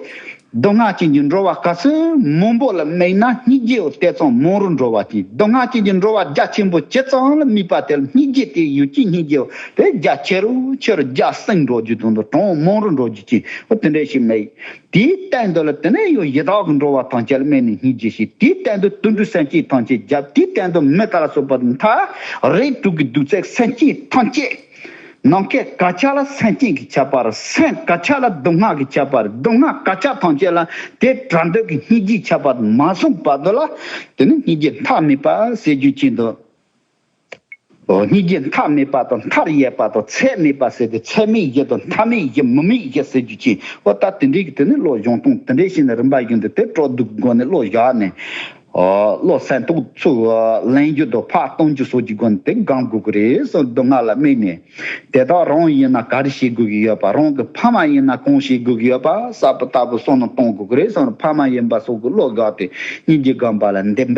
སྡུག་བསྔལ་ཅན་གྱི་འགྲོ་བ་ག་ཚོད་མང་པོ་ལ་དམིགས་ན་སྙིང་རྗེ་བོ་དེ་ཙམ་མང་རུ་འགྲོ་བ་ཅན། སྡུག་བསྔལ་ཅན་གྱི་འགྲོ་བ་རྒྱ་ཆེན་པོ་ཇི་ཙམ་ལ་དམིགས་པ་དེ་ལ་སྙིང་རྗེ་དེ་ཡུལ་གྱི་སྙིང་རྗེ་བོ་དེ་རྒྱ་ཆེ་རུ་ཆེ་རུ་རྒྱ་སྲིང་འགྲོ་རྒྱུ་དང་དུ་གྲངས་མང་རུ་འགྲོ་རྒྱུ་ཅན་འོ་དེ་འདྲ་ཞིག་དམིགས། དེའི་སྟེང་དུ་ལ་དེ་ནས་ཡང་ཡི་དྭགས་ཀྱི་འགྲོ་བ་ཐམས་ཅད་ལ་དམིགས་ནས་སྙིང་རྗེ་བསྐྱེད། དེའི་སྟེང་དུ་དུད་འགྲོའི་སེམས་ཅན་ཐམས་ཅད་རྒྱབ། དེའི་སྟེང་དུ་མི་དག་ལ་སོགས་པ་མཐའ་རིགས་དྲུག་གི་གདུག་རྩུབ་སེམས་ཅན་ཐམས་ཅད། ནམ་མཁའི་གར་ཆགས་ལ་སེམས་ཅན་གྱིས་ཁྱབ་པ་རེད། སེམས་གར་ཆགས་ལ་སྡུག་བསྔལ་གྱིས་ཁྱབ་པ་རེད། སྡུག་བསྔལ་གར་ཆགས་ཐམས་ཅད་ལ་དེ་བྲལ་འདོད་ཀྱི་སྙིང་རྗེ་ཁྱབ་པ་མ་བྱུང་བར་དུ་ལ་དེ་ནི་སྙིང་རྗེ་མཐའ་མེད་པ་ཟེར་རྒྱུ་ཅན་དུ། སྙིང་རྗེ་མཐའ་མེད་པ་དང་མཐར་ཡས་པ་དང་ཚད་མེད་པ་ཟེར་ཏེ། ཚད་མེད་བཞི་དང་མཐའ་མེད་བཞི། མུ་མེད་བཞི་ཟེར་རྒྱུ་ཅན། འོ་ད་དེ་འདྲའི་གི་དེ་ནི་བློ་སྦྱོང་སྟངས་དེ་འདྲའི་ཞིག་ནི་རིམ་པ་བཞིན་དུ་དེ་སྤྲོ་བསྡུ་གི་སྒོ་ནས་བློ་བཞག་ནས། ཨོ་བློ་སེམས་རྟོགས་ཚུལ་ལེན་རྒྱུ་དང་ཕར་གཏོང་རྒྱུ་སོགས་ཀྱི་སྒོ་ནས་དེ་སྒོམ་དགོས་ཀྱི་རེད་གསུངས། སྡུག་བསྔལ་ལ་དམིགས་ནས་དེ་དག་རང་ཡིན་ན་ག་རེ་བྱེད་དགོས་ཀྱི་ཡོད་པ། རང་གི་ཕ་མ་ཡིན་ན་གང་བྱེད་དགོས་ཀྱི་ཡོད་པ་གསལ་པོ་ལྟ་བུ་བསམ་བློ་གཏོང་དགོས་ཀྱི་རེད་གསུངས། ཕ་མ་ཡིན་པ་སོགས་ཀྱི་བློ་དགག་སྟེ་སྙིང་རྗེ་སྒོམ་པ་ལ་འདི་འབད།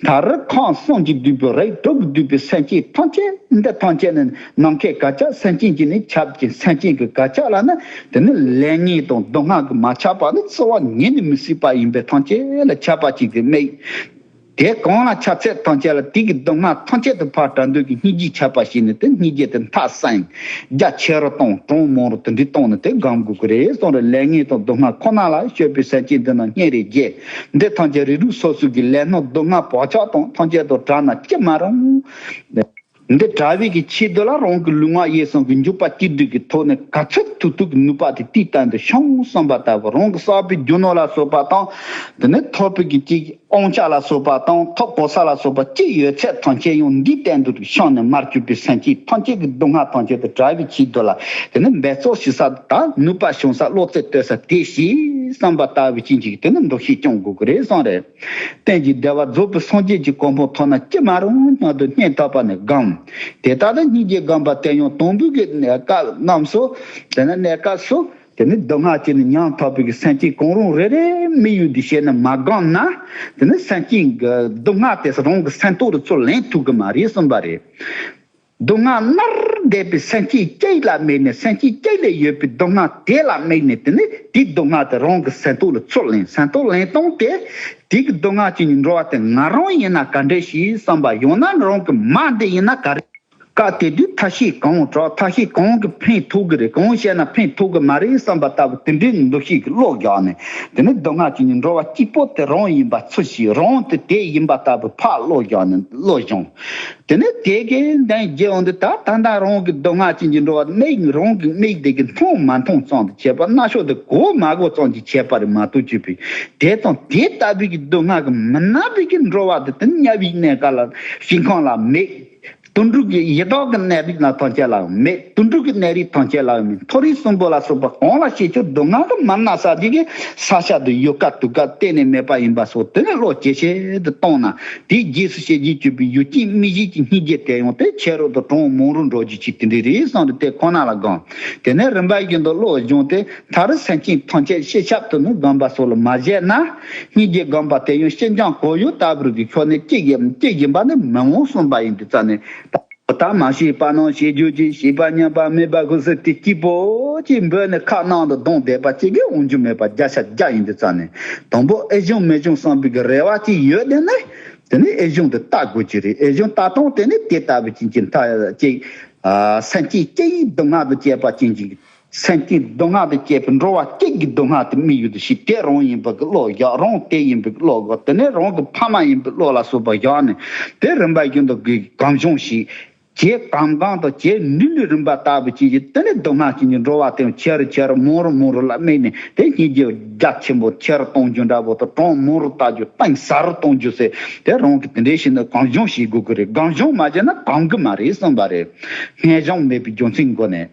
ད་རེས་ཁམས་གསུམ་གྱིས་བསྡུས་པའི་རིགས་དྲུག་གིས་བསྡུས་པའི་སེམས་ཅན་ཐམས་ཅད་འདི་ཐམས་ཅད་ནི་ནམ་མཁའི་གར་ཆགས་སེམས་ཅན་གྱིས་ནི་ཁྱབ་ཅིང་། སེམས་ཅན་གྱི་གར་ཆགས་ལ་ནི་དེ་ནི་ལེགས་ཉེས་དང་སྡུག་བསྔལ་གྱིས་མ་ཁྱབ་པ་ནི་རྩ་བ་ཉིད་ནས་མི་སྲིད་པ་ཡིན་པས་ཐམས་ཅད་ལ་ཁྱབ་པ་ཅིག་གིས་དམིགས། དེ་གང་ལ་ཁྱབ་ཚད་ཐམས་ཅད་ལ་དེ་གི་སྡུག་བསྔལ་ཐམས་ཅད་དུ་ཕར་བྲལ་འདོད་ཀྱི་སྙིང་རྗེ་ཁྱབ་པ་ཞིག་ནི་དེ་སྙིང་རྗེ་དེ་མཐར་སེམས་རྒྱ་ཆེ་རུ་གཏོང་། གྲངས་མང་རུ་དེ་འདྲའི་གཏོང་ནས་དེ་སྒོམ་དགོས་ཀྱི་རེད་གསུངས་རེད། ལེགས་ཉེས་དང་སྡུག་བསྔལ་ཁོ་ན་ལ་སྤྱོད་པའི་སེམས་ཅན་འདི་རྣམས་སྙིང་རེ་རྗེ། འདི་ཐམས་ཅད་རིགས་དྲུག་སོ་སོ་གི་ལས་སྣང་སྡུག་བསྔལ་བག་ཆགས་དང་ཐམས་ཅད་དུ་བྲལ་ན་ཅི་མ་རུང་། འདི་བྲལ་བའི་གི་ཆེད་དུ་ལ་རང་གི་ལུས་ངག་ཡིད་གསུམ་གྱི་འཇུག་པ་གཅིག་སྒྲིལ་གྱི་ཐོག་ནས་ག་ཚོད་ཐུབ་ཐུབ་ཀྱི་ནུས་པ་དེ་དེའི་སྟེང་དུ་ཤོང་བསམ་པ་ལྟ་བུ། རང་གི་བསགས་པའི་རྒྱུ་ནོར་ལ་སོགས་པ་དང་དེ་ནས་ཐོབ་པའི་གི་ཅིག་སྤང་བྱ་ལ་སོགས་པ་དང་ཐོབ་གོ་ས་ལ་སོགས་པ་ཅི་ཡོད་ཚད་ཐམས་ཅད་ཡང་འདིའི་སྟེང་དུ་བཤམས་ནས་མར་གྱུར་པའི་སེམས་ཅན་ཐམས་ཅད་ཀྱི་སྡུག་བསྔལ་ཐམས་ཅད་དུ་བྲལ་བའི་ཆེད་དུ་ལ། དེ་ནི་འབད་རྩོལ་ཞུ་ས་དང་ནུས་པ་བྱུང་ས་བློ་རྩེ་གཏོད་ས་དེ་ཞིག་བསམ་པ་ལྟ་བུ་ཅན་ཅིག་དེ་ནི་འདུ་ཤེས་སྐྱོང་དགོས་ཀྱི་རེད་བསམ་རེད། རྟེན་གྱི་བདེ་བ་རྫོགས་པའི་སངས་རྒྱས་ཀྱི་གོ་འཕང་ཐོབ་ན་ཅི་མ་རུང་སྙམ་དུ་སྙིང་ཐག་པ་ནས་དགོངས། དེ་ལྟར་ལ་སྙིང་རྗེ་སྒོམ་པ་དེ་ཡང་དང་པོའི་གི་གནས་སྐབས་རྣམས་སུ། དེ་ནི་གནས་སྐབས་སུ། དེ་ནི་སྡུག་བསྔལ་གྱིས་ནི་ཉམ་ཐག་པའི་གི་སེམས་ཅན་གང་རུང་རེ་རེ་དམིགས་ཡུལ་དུ་བྱས་ནས་མ་བསྒོམས་ན། དེ་ནི་སེམས་ཅན་གྱི་སྡུག་བསྔལ་དེ་རང་གི་སེམས་ཐོག་ལ་ཚུར་ལེན་ཐུབ་གི་མ་རེད་གསུངས་པ་རེད། སྡུག་བསྔལ་མནར་བསྡད་པའི་སེམས་ཅན་གཅིག་ལ་དམིགས་ནས་སེམས་ཅན་གཅིག་ལ་ཡོད་པའི་སྡུག་བསྔལ་དེ་ལ་དམིགས་ནས་དེ་ནི་དེའི་སྡུག་བསྔལ་དེ་རང་གི་སེམས་ཐོག་ལ་ཚུར་ལེན། སེམས་ཐོག་ལེན་སྟངས་དེ། དེ་གི་སྡུག་བསྔལ་ཅན་གྱི་འགྲོ་བ་དེ་ང་རང་ཡིན་ན་ག་འདྲ་ཞིག་བསམ་པ། ཡང་ན་རང་གི་མ་འདི་ཡིན་ན་ག་རེ། སྐབས་དེ་དུས་ཐབས་ཤེས་གང་དྲག་ཐབས་ཤེས་གང་གིས་ཕན་ཐོགས་ཀྱི་རེད། གང་བྱས་ན་ཕན་ཐོགས་ཀྱི་མ་རེད་བསམ་པ་ལྟ་བུ་དེ་འདྲའི་འདུ་ཤེས་ཀྱི་བློ་བཞག་ནས། དེ་ནི་སྡུག་བསྔལ་ཅན་གྱི་འགྲོ་བ་གཅིག་པོ་དེ་རང་ཡིན་པ་ཚུལ་བཞིན་རང་དེ་དེ་ཡིན་པ་ལྟ་བུ་ཕར་བློ་བཞག་ནས་བློ་སྦྱོང་། དེ་ནས་དེ་གའི་འདས་རྒྱུ་འོང་དུས་ད་ད་ལྟ་རང་གི་སྡུག་བསྔལ་ཅན་གྱི་འགྲོ་བ་དམིགས། རང་གི་དམིགས་དེ་གི་མཐོང་མ་མཐོང་ཙམ་དུ་བྱས་པ། རྣ་ཤོག་དེ་གོ་མ་གོ་ཙམ་གྱིས་བྱས་པ་རེད་མ་གཏོགས་གྱུར་པའི་དེ་དང་དེ་ལྟ་བུའི་གི་སྡུག་བསྔལ་གྱིས་མི་མནར་བའི་གི་འགྲོ་བ་དེ་དེ་དམྱལ་བའི་གནས་སྐབས་ལ་ཞིང་ཁམས་ལ་དམིགས། དུད་འགྲོ་གི་ཡི་དྭགས་ཀྱི་གནས་རིགས་ལ་ཐམས་ཅད་ལ་དམིགས། དུད་འགྲོ་གི་གནས་རིགས་ཐམས་ཅད་ལ་དམིགས། མཐོ་རིས་གསུམ་པོ་ལ་སོགས་པ་གང་ལ་ཞིག་ཁྱོད་སྡུག་བསྔལ་གྱིས་མི་མནར་ས་དེ་གི་ས་ཆ་དེ་ཡོད་དཀའ་ཐུབ་དཀའ་གཏན་ནས་མེད་པ་ཡིན་པ་སོགས་དེ་ནས་བློ་ཇེ་ཆེ་དུ་བཏང་ན། དེའི་རྗེས་སུ་བྱེད་རྗེས་གྱུར་པའི་ཡུལ་ཅན་དམིགས་བྱེད་ཀྱི་སྙིང་རྗེ་དེ་ཡང་དེ་ཆེ་རུ་དང་གྲངས་མང་རུ་འགྲོ་རྒྱུ་ཅིག་དེ་འདྲ་རེད་བསམ་སྟེ་དེ་ཁོ་ན་ལ་དགོངས། དེ་ནས་རིམ་པ་བཞིན་དུ་བློ་སྦྱོང་སྟེ། མཐར་སེམས་ཅན་ཐམས་ཅད་སྤྱི་ཁྱབ་ཏུ་ནི་སྒོམ་པ་སོགས་ལ་མ་བྱས་ན། སྙིང་རྗེ་སྒོམ་པ་དེ་ཡང་སྤྱི་འབྱུང་གོ་ཡུལ་ལྟ་བུར་གྱི་ཁྱོན་ནས་སྐྱེ་བཞིན་སྐྱེ་བཞིན་པ་ནི་མི་འོང་གསུངས་པ་ཡིན་དུས་ཙ་ནས། ད་མ་ཤེས་པ་རྣམས་ཤེས་གྱུར་ཅིག་ཤེས་པ་ཉམས་པ་མེད་པ་ཀུན་གསལ་དེ་གཅིག་པོ་གཅིག་འབོད་ནས་ཁ་ནང་དུ་གདོང་བསྡད་པ་གཅིག་གིས་འོང་རྒྱུ་མེད་པ་བརྒྱ་ཆ་བརྒྱ་ཡིན་དུས་ཙ་ནས། དང་པོ་ཨེ་བྱུང་མི་བྱུང་བསམ་པའི་གི་རེ་བ་གཅིག་ཡོད་དེ་ནི། དེ་ནི་ཨེ་བྱུང་དེ་ལྟ་དགོས་ཀྱི་རེད། ཨེ་བྱུང་ལྟ་སྟངས་དེ་ནི་དེ་ལྟ་བུ་ཅན་གྱི་མཐའ་གཅིག་སེམས་ཅན་སྐྱེ་བའི་སྡུག་བསྔལ་དུ་སྐྱེས་པ་ཅན་གྱི། སེམས་ཅན་སྡུག་བསྔལ་དུ་སྐྱེས་པའི་འགྲོ་བ་སྐྱིད་ཀྱི་སྡུག་བསྔལ་དུ་དམིགས་ཡུལ་དུ་ཞིག་དེ་རང་ཡིན་པའི་བློ་བཞག་རང་དེ་ཡིན་པའི་བློ་བཞག་དེ་ནས་རང་གི་ཕ་མ་ཡིན་པའི་བློ་ལ་སོགས་པ་བཞག་ནས། དེ་རིམ་པ་བཞིན་དུ་གི་གང་བྱུང་ཞིག་ཇེ་གང་གང་དང་ཇེ་འབྲིང་འབྲིང་རིམ་པ་ལྟ་བུ་ཅན་གྱི་དེ་ནས་སྡུག་བསྔལ་ཅན་གྱི་འགྲོ་བ་དེ་ཆེ་རུ་ཆེ་རུ་མང་རུ་མང་རུ་ལ་དམིགས་ནས་དེ་སྙིང་རྗེ་རྒྱ་ཆེན་པོ་ཆེ་རུ་གཏོང་རྒྱུ་འདྲ་པོ་དང་གྲངས་མང་རུ་བལྟ་རྒྱུ་གཏིང་ཟབ་རུ་གཏོང་རྒྱུ་ཟེར་དེ་རང་གི་དེ་འདྲའི་ཞིག་ནས་གང་བྱུང་ཞིག་དགོས་ཀྱི་རེད། གང་བྱུང་མ་བྱས་ན་གང་གི་མ་རེད་གསུངས་པ་རེད། སྔོན་བྱུང་མེད་པའི་རྒྱུ་མཚན་སྒོ་ནས།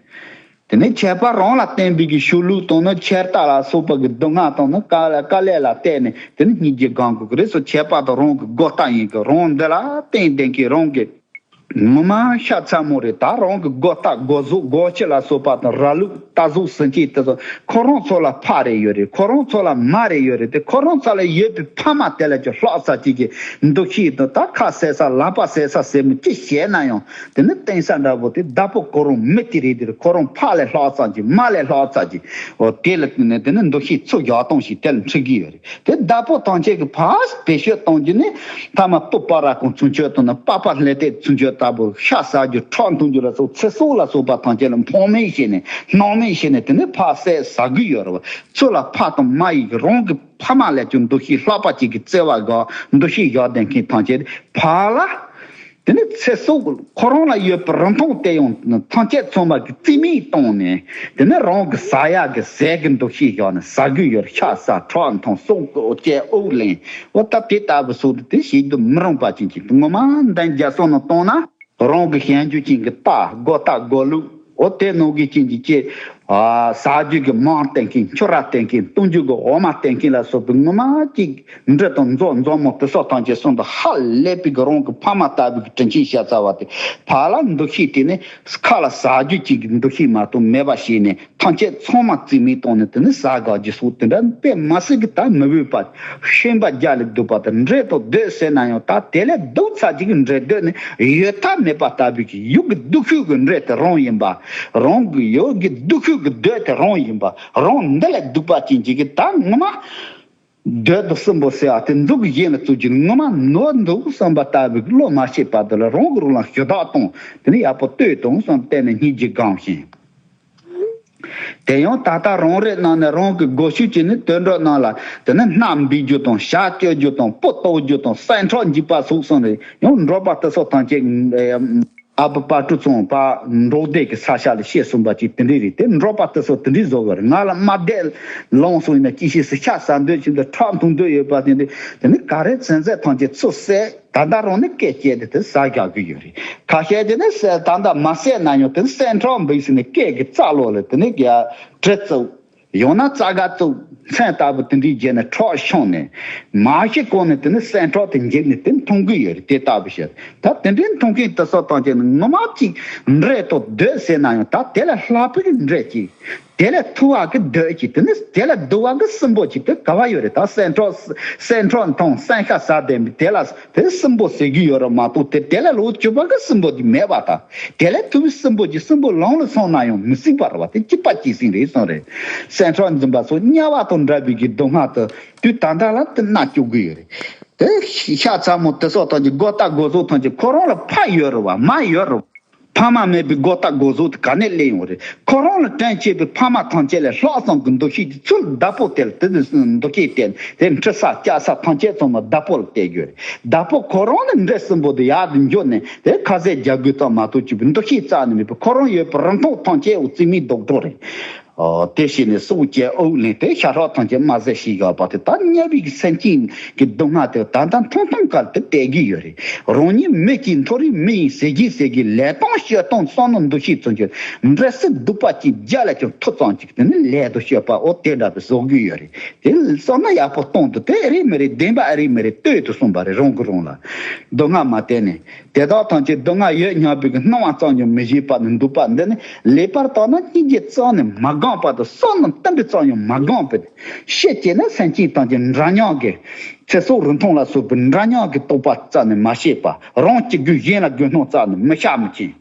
དེ་ནས་ཁྱད་པར་རང་ལ་བརྟེན་པའི་གི་ཤུགས་ལུགས་དང་ནི་ཆེར་ལྟ་ལ་སོགས་པ་གི་སྡུག་བསྔལ་དང་ནི་དཀའ་ལས་དཀའ་ལས་ལ་བརྟེན་ནས་དེ་ནི་སྙིང་རྗེ་སྒོམ་དགོས་ཀྱི་རེད་སོ། ཁྱད་པར་དུ་རང་གི་སྒོ་ལྟ་ཡིན་གི་རང་འདི་ལ་བརྟེན་བསྡད་མཁན་རང་གི་ངོ་མ་ཤ་ཚ་མོ་རེད། ད་རང་གི་སྒོ་ལྟ་སྒོ་གཟུགས་སྒོ་ཁྱི་ལ་སོགས་པ་དང་ར་ལུག་རྟ་ཟོག་ཟིན་བྲིས་དེ་ཚོ་ཁོ་རང་ཚོ་ལ་ཕ་རེ་ཡོད་རེད། ཁོ་རང་ཚོ་ལ་མ་རེ་ཡོད་རེད། དེ་ཁོ་རང་ཚོ་ལ་ཡོད་པའི་ཕ་མ་དེ་ལ་ཀྱང་ལྷག་ས་གཅིག་གི་འདུ་ཤེས་དང་ད་ཁ་ཟེར་ས་ལག་པ་ཟེར་ས་ཟེར་མོ་ཅི་བྱས་ན་ཡང་། དེ་ནི་བརྟེན་ས་འདྲ་པོ་དེ་བདག་པོ་ཁོ་རང་མི་དེ་རེད། དེར་ཁོ་རང་ཕ་ལས་ལྷག་ཙམ་གྱི་མ་ལས་ལྷག་ཙམ་གྱི་འོ་དེ་ལ་བརྟེན་ནས་དེ་ནི་འདུ་ཤེས་ཚུར་བཞག་སྟངས་ཤིག་དེ་ལ་འཁྲིད་ཀྱི་ཡོད་རེད། དེ་བདག་པོ་ཐམས་ཅད་ཀྱི་ཕར་བེད་སྤྱོད་གཏོང་རྒྱུ་ནི་ཐ་མ་སྤུ་པ་ར་ཁོང་ཚུན་ཆོད་དང་ནི་པགས་པ་ལྷས་ཏེ་ཚུན་ཆོད་ལྟ་བུ་ཤ་ཟ་རྒྱུ་ཁྲག་འཐུང་རྒྱུ་ལ་སོགས་ཚེ་སྲོག་ལ་སོགས་པ་ཐམས་ཅད་ལ་ཕངས་མེད་བྱས་ནས་སྣང་མེད་བྱས་ནས་དེ་ནི་ཕར་བསད་ཟ་གི་ཡོད་རེད་བ། ཚུར་ལ་ཕ་དང་མ་ཡིས་རང་གི་ཕ་མ་ལས་ཀྱང་འདུ་ཤེས་ལྷག་པ་ཅིག་གི་བརྩེ་བ་དགའ་འདུ་ཤེས་བཞག་བསྡད་མཁན་ཐམས་ཅད་ཕར་ལ། དེ་ནི་ཚེ་སྲོག་ཁོ་རང་ལ་ཡོད་པའི་རིན་ཐང་དེ་ཡང་ཐམས་ཅད་ཚང་མ་གི་རྩིས་མེད་བཏང་ནས། དེ་ནི་རང་གི་ཟ་ཡག་གི་ཟས་ཀྱི་འདུ་ཤེས་བཞག་ནས་ཟ་གི་ཡོད། ཤ་ཟ་ཁྲག་འཐུང་སྲོག་གཅོད་དབུགས་ལེན། འོ་ད་དེ་ལྟ་བུ་སོགས་དེ་བྱེད་དུ་མི་རུང་པ་ཅན་གྱི་ངོ་མ་འདི་འཇའ་སོང་ནང་བཏང་ན། རང་གི་གཞན་རྒྱུད་ཅན་གྱི་རྟ་སྒོ་རྟ་སྒོ་ལུག་འོ་དེ་ནང་གི་ཅན་གྱི་ཅེ། ཟ་རྒྱུ་གི་མང་བསྟེན་མཁན་ཁྱོ་ར་བསྟེན་མཁན་བཏུང་རྒྱུ་གི་འོ་མ་བསྟེན་མཁན་ལ་སོགས་པའི་ངོ་མ་གཅིག་འབྲི་དང་མཛོ་མཛོ་མོ་དེ་སོགས་ཐམས་ཅད་གསུམ་དུ་ཧ་ལས་པའི་གི་རང་གི་ཕ་མ་ལྟ་བུའི་གི་དྲིན་ཆེན་ཤ་ཚ་བ་དེ་ཕར་ལ་འདུ་ཤེས་དེ་ནི་ཁ་ལ་ཟ་རྒྱུ་གཅིག་གི་འདུ་ཤེས་མ་གཏོགས་མེད་པ་བྱས་ནས་ཐམས་ཅད་ཚང་མ་རྩིས་མེད་བཏང་ནས་དེ་ནི་ཟ་དགའ་རྒྱུ་སོགས་དེ་འདྲ་དཔེ་མ་སྲིད་གི་ད་མི་འོས་པ་ཤན་པ་རྒྱ་ལས་སྡུག་པ་དང་འདྲེ་དང་སྡོད་ཟེར་ན་ཡང་ད་དེ་ལས་སྡུག་ཚ་གཅིག་གི་འདྲེ་སྡོད་ནི་ཡོད་ཐབས་མེད་པ་ལྟ་བུའི་གི་ཡུལ་གྱི་སྡུག་ཤོས་གི་འདྲེ་དེ་རང་ཡིན་པ། རང་གི་ཡུལ་གྱི་སྡུག་ཤོས་གི་སྡོད་དེ་རང་ཡིན་པ། རང་འདི་ལས་སྡུག་པ་ཅན་གཅིག་གི་ད་ངོ་མ། སྡོད་དང་གསུམ་པོ་ཟེར་བ་དེ་མཛུབ་གུ་གཞན་ལ་བཙུགས་ཀྱི་ངོ་མ་ནོར་འདུག་བསམ་པ་ལྟ་བུའི་བློ་མ་སྐྱེས་བར་དུ་ལ་རང་གི་རང་ལ་ཞུ་དག་གཏོང་དེ་ནི་ཡག་པོ་ལྟོས་དང་བསམ་བལྟས་ནས་སྙིང་རྗེ་སྒོམ་ཞིང་། དེ་ཡང་ད་ལྟ་རང་རེའི་ནང་ནས་རང་གི་སྒོ་ཕྱུགས་ཀྱི་ནི་དུད་འགྲོ་རྣམས་ལ་དེ་ནི་སྣ་འབུད་རྒྱུ་དང་ཞག་གཅོད་རྒྱུ་དང་སྤུ་གཏོགས་རྒྱུ་དང་སེམས་ཁྲག་འཇིབ་པ་སོགས་སོང་རེད། ཡང་འབྲོག་པ་དེ་སོགས་ཐམས་ཅད། ཨ་ཕ་དཔལ་སྤྲུལ་ཚང་ཕར་འབྲོག་སྡེ་གི་ས་ཆ་ལ་བཤད་གསུངས་པ་ཅིག་དེ་འདྲས་རེད། དེ་འབྲོག་པ་དེ་ཚོ་དེ་འདྲས་བཟོ་བར་ང་ལ་དམའ་སྡེ་ལོངས་སོང་ཡིན་ན་ཅི་ཤེས་སུ་ཤ་ཟ་འདོད་ཅིག་འདི་ཁྲག་འཐུང་འདོད་ཡོད་པ་དེ་འདྲས། དེ་ནི་ག་རེ་ཚན་རྩལ་ཐམས་ཅད་ཚུར་བསད། ད་ལྟ་རང་ནི་སྐད་སྐྱེས་དེ་དེ་ཟ་རྒྱག་གི་ཡོད་རེད། ཁ་ཤས་དེ་ནི་བསད་ད་ལྟ་མ་བསད་ན་ཡང་དེ་ནི་སེམས་ཁྲལ་འབིགས་ཟིན་ནས་སྐད་ཀྱི་རྩ་ལོག་ལ་དེ་ནི་རྒྱ་གྲི་བཙུགས། ཡང་ན་རྩ་དགའ་བཙུགས། མཚན་ལྟ་བུ་དེ་འདྲའི་རྗེས་ནས་ཁྲག་ཤོང་ནས་མ་ཤི་གོང་ནས་དེ་ནི་སེམས་ཁྲག་དེ་འཇིབ་ནས་དེ་མཐོང་གི་ཡོད་རེད། དེ་ལྟ་བུ་བཤད། ད་དེ་འདྲའི་མཐོང་མཁན་དེ་ཚོ་དང་བཅས་ནས་ངོ་མ་གཅིག་འདྲེ་ཐོག་སྡོད་ཟེར་ན་ཡང་ད་དེ་ལས་ལྷག་པའི་འདྲེ་གཅིག་དེ་ལས་ཐུ་བ་གི་སྡོད་གཅིག་དེ་ནི་དེ་ལས་སྡུག་བ་གི་སྲིན་པོ་གཅིག་དེ་ག་བ་ཡོད་རེད། ད་སེམས་ཁྲག་སེམས་ཁྲག་མཐོང་སེམས་ཤ་ཟ་བསྡད་པའི་དེ་ལ་དེ་སྲིན་པོ་ཟེར་གི་ཡོད་རེད་མ་གཏོགས་དེ་དེ་ལས་ལོ་བཅུ་པ་གི་སྲིན་པོ་གཅིག་མེད་པ་དང་། དེ་ལས་ཐུ་བའི་སྲིན་པོ་གཅིག་སྲིན་པོ་ལམ་ལ་སོང་ན་ཡང་མི་སྲིད་པ་རེད་བ། དེ་གཅིག་པ་གཅིག་སྲིད་རེད་གསུངས་རེད། སེམས་ཁྲག་འཛིན་པ་ཚོ་དམྱལ་བ་དང་འདྲ་བའི་གི་སྡུག་བསྔལ་དུ་དུས་ད་ལྟ་ལ་དེ་མནར་སྐྱོ་གི་ཡོད་རེད། དེ་ཤ་ཚ་མོ་དེ་ཚོ་ཐམས་ཅད་སྒོ་རྟ་སྒོ་ཟོག་ཐམས་ཅད་ཁོ་རང་ལ་ཕ་ཡོད་རེད་བ། མ་ཡོད་རེད་བ། ཕ་མ་མེད་པའི་སྒོ་རྟ་སྒོ་ཟོག་དེ་ག་ནས་སླེབས་ཡོང་རེད། ཁོ་རང་ལ་དྲིན་ཆེ་བའི་ཕ་མ་ཐམས་ཅད་ལས་ལྷག་བསམ་གྱི་འདུ་ཤེས་ཀྱི་ཚུལ་བདག་པོ་དེ་ལ་དེ་འདུ་ཤེས་དེ་དེ་འཁྲི་ས་བཅའ་ས་ཐམས་ཅད་ཚང་མ་བདག་པོ་ལ་གཏད་རྒྱུ་རེད། བདག་པོ་ཁོ་རང་ནི་འདྲེ་སྲིན་པོ་དེ་ཡར་དུ་འགྱོ་ནས་དེ་ཁ་ཟས་རྒྱག་དགོས་ཙམ་མ་གཏོགས་ཅིག་འདུ་ཤེས་རྩ་ནས་མེད་པའི་ཁོ་རང་ཡོད་པའི་རིན་ཐང་ཐམས་ཅད་འོ་རྩིས་མེད་རྡོག་གྲོགས་རེད། ཨོ། དེ་བྱས་ནས་སྲོག་བཅད་དབུགས་ལེན་ཏེ་ཤ་ཁྲག་ཐམས་ཅད་དམར་ཟས་ཤིག་ཡོད་པ་དེ་ད་དམྱལ་བའི་གི་སེམས་ཅན་གྱི་སྡུག་བསྔལ་དེ་ད་ལྟ་མཐོང་མཐོང་གར་དུ་བསྡད་ཀྱི་ཡོད་རེད། རང་ཉིད་མི་གཅིག་མཐོ་རིས་མི་ཡིན་ཟེར་གྱི་ཟེར་གྱི་ལས་སྟངས་སྤྱོད་སྟངས་བསམ་བློ་འདུ་ཤེས་ཚུན་ཆད་འདྲེ་སྲིན་གདུག་པ་གཅིག་རྒྱ་ལས་ཀྱང་མཐུ་ཙམ་གཅིག་དེ་ནི་ལས་དང་སྤྱོད་པ་འོ་དེ་འདྲ་བའི་བཟོ་གི་ཡོད་རེད། དེ་བསམ་ན་ཡག་པོ་གཏོང་དུ་དེ་ཨེ་རེད་མི་རེད། བདེན་པ་ཨེ་རེད་མི་རེད་ལྟོས་དུ་གསུངས་པ་རེད། རང་གིས་རང་ལ་སྡུག་བསྔལ་མ་བསྟན་ནས། དེ་དག་ཐམས་ཅད་སྡུག་བསྔལ་ཡོད་སྙམ་པའི་གི་སྣང་བ་ཙམ་ཡང་མི་བྱེད་པ་ནི་འདུག་པ་འདི་ནི་ལེགས་པར་བརྟགས་ན་སྙིང་རྗེ་རྩ་ནས་མ་སྒོམ་པ་དང་བསམ་ནི་བསྟན་པའི་ཙམ་ཡང་མ་སྒོམ་པས་ཤེས་བྱས་ན་སེམས་ཅན་ཐམས་ཅད་འདྲ་མཉམ་གྱི་ཚེ་སྲོག་རིན་ཐང་ལ་སོགས་པའི་འདྲ་མཉམ་གྱི་རྟོགས་པ་རྩ་ནས་མ་ཤེས་པ། རང་གཅིག་པུས་གཞན་ལ་དགོས་སྣང་རྩ་ནས་མི་ཤར་མི་ཕྱིན།